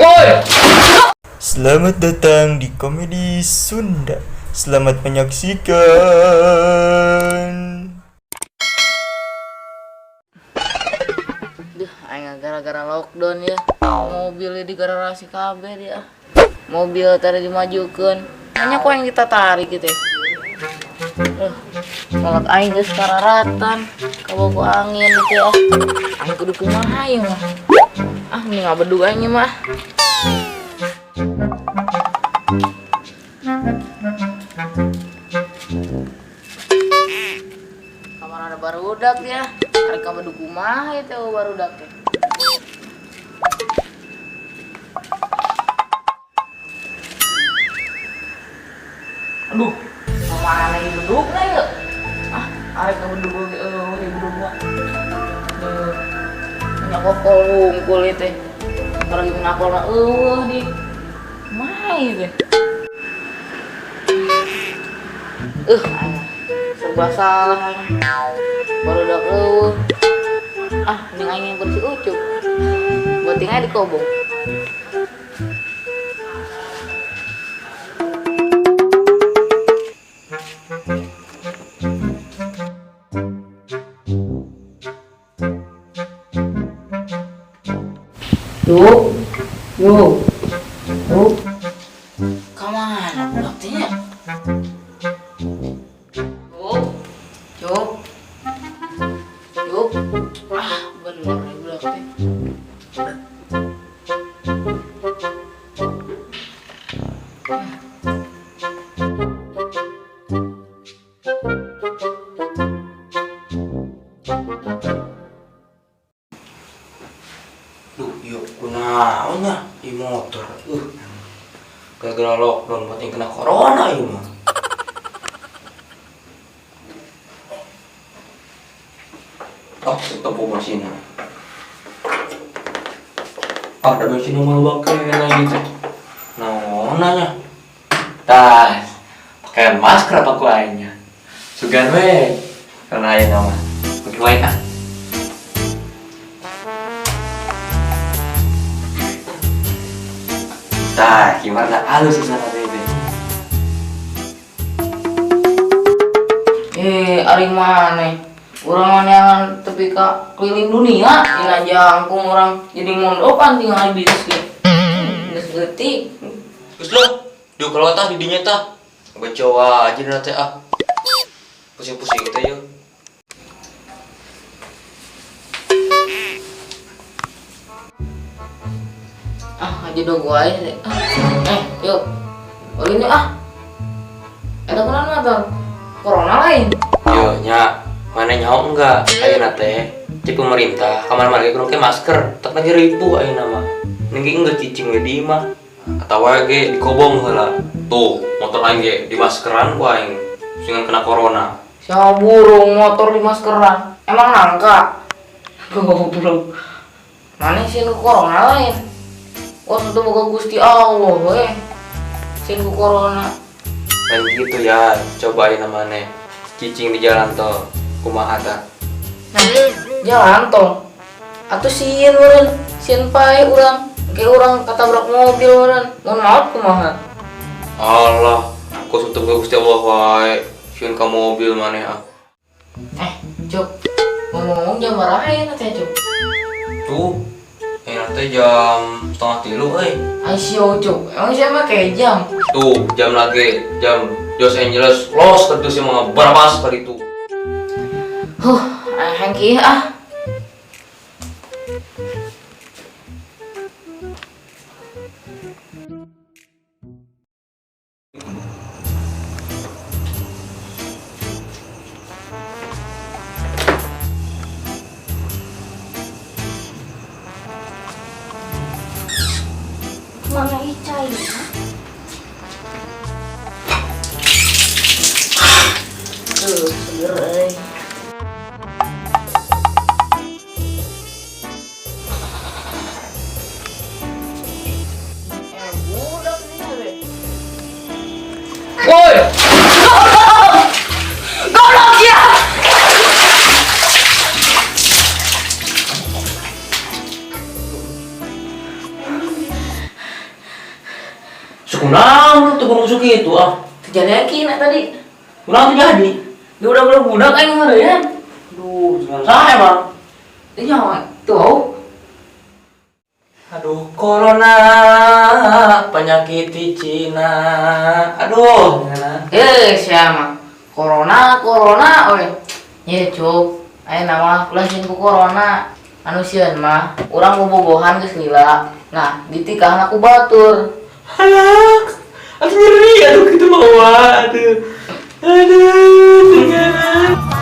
Woi. Selamat datang di Komedi Sunda. Selamat menyaksikan. Duh, aing gara-gara lockdown ya. Mobilnya di garasi kabeh dia. Mobil tadi dimajukeun. Hanya kok yang kita tarik gitu ya. Kolot aing geus kararatan, kabogo angin gitu ya. Aing kudu kumaha ieu mah. Ah, mending ngabedug aing mah. Kamar ada barudak ya. Arek kabedug kumaha ieu teh barudak teh. Aduh, mana ieu bedugna ieu? Ah, arek kabedug oge eueuh ieu bedug mah. Duh, nya kokol hungkul ieu teh. Lagi menakolna eueuh di kumaha ieu teh? Serba salah aing. Barudak eueuh. Ah, mending aing yang bersih ucup. Beuting aja dikobong. Tuh, yuk, tuh. Kemana budak teh nya? Tuh, cuk, cuk. Ah, bener ya budak teh. Duh, yuk kunaon nya di motor. Gara-gara lockdown buat yang kena corona ieu mah. Oh, tetep mesinnya. Ah, ada bensin yang malu pakai lagi tuh. Naon nanya? Tas, pakai masker apa ku aingnya? Sugan we, karena aing mah. Pakai wae ah. Tah, gimana halus sana bebe? Ari mana? Urang manehan tepi ka keliling dunia, dina jangkung urang jadi mondokan tinggal di bis ge. Geus geutik. Geus lah, dieu keluar tah di dinya tah. Baca aja dina teh ah. Pusing-pusing teh yeuh. Ah, aja dong gua aja deh. Yuk. Ulin yuk ah. Eta kunaon motor? Corona lain. Yo nya, mana nyaho enggak? Ayeuna teh cek pemerintah kamar-kamar ge kudu make masker, tak lagi ribu ayeuna mah. Ning ge cicing we di imah. Atawa ge dikobong heula. Tuh, motor aing ge dimaskeran ku aing. Singan kena corona. Siapa burung motor di maskeran? Emang nangka? Goblok. Mana sih nu corona lain? Oh, tentu boga Gusti Allah we. Sin ku corona. Lain gitu ya, cobain namanya. Cicing di jalan tol, kumaha tah? Nah, jalan tol. Atuh sieun meureun, sieun pae urang. Engke urang katabrak mobil meureun. Mun maot kumaha? Allah, kok suntuk ke Gusti Allah wae. Sieun ka mobil maneh ah. Cuk. Ngomong-ngomong jam berapa ya teh, Cuk? Tuh, nanti jam 2:30 euy. Ayo, Cuk. Emang siapa kayak jam? Tuh, jam lagi, jam Los Angeles los terus yang mau berapa kali itu. Huh, hangki ah. Mana Ica ini? Tuh, seger euy. kudu musuh kitu ah. Terjadi yakin tadi. Urang teu jadi. Dia udah budak aing ngeureun. Aduh, jangan saha emang. Iya, tuh. Aduh, corona, penyakit di Cina. Aduh, gimana? Eh, siapa? Corona, corona, oi. Ye, cuk. Ayo nama ulah sieun ku corona. Anu sieun mah, urang bobogohan geus lila. Nah, ditikah ku batur. Alah, aku nyeri, aduh gitu mau, aduh. Aduh, gimana?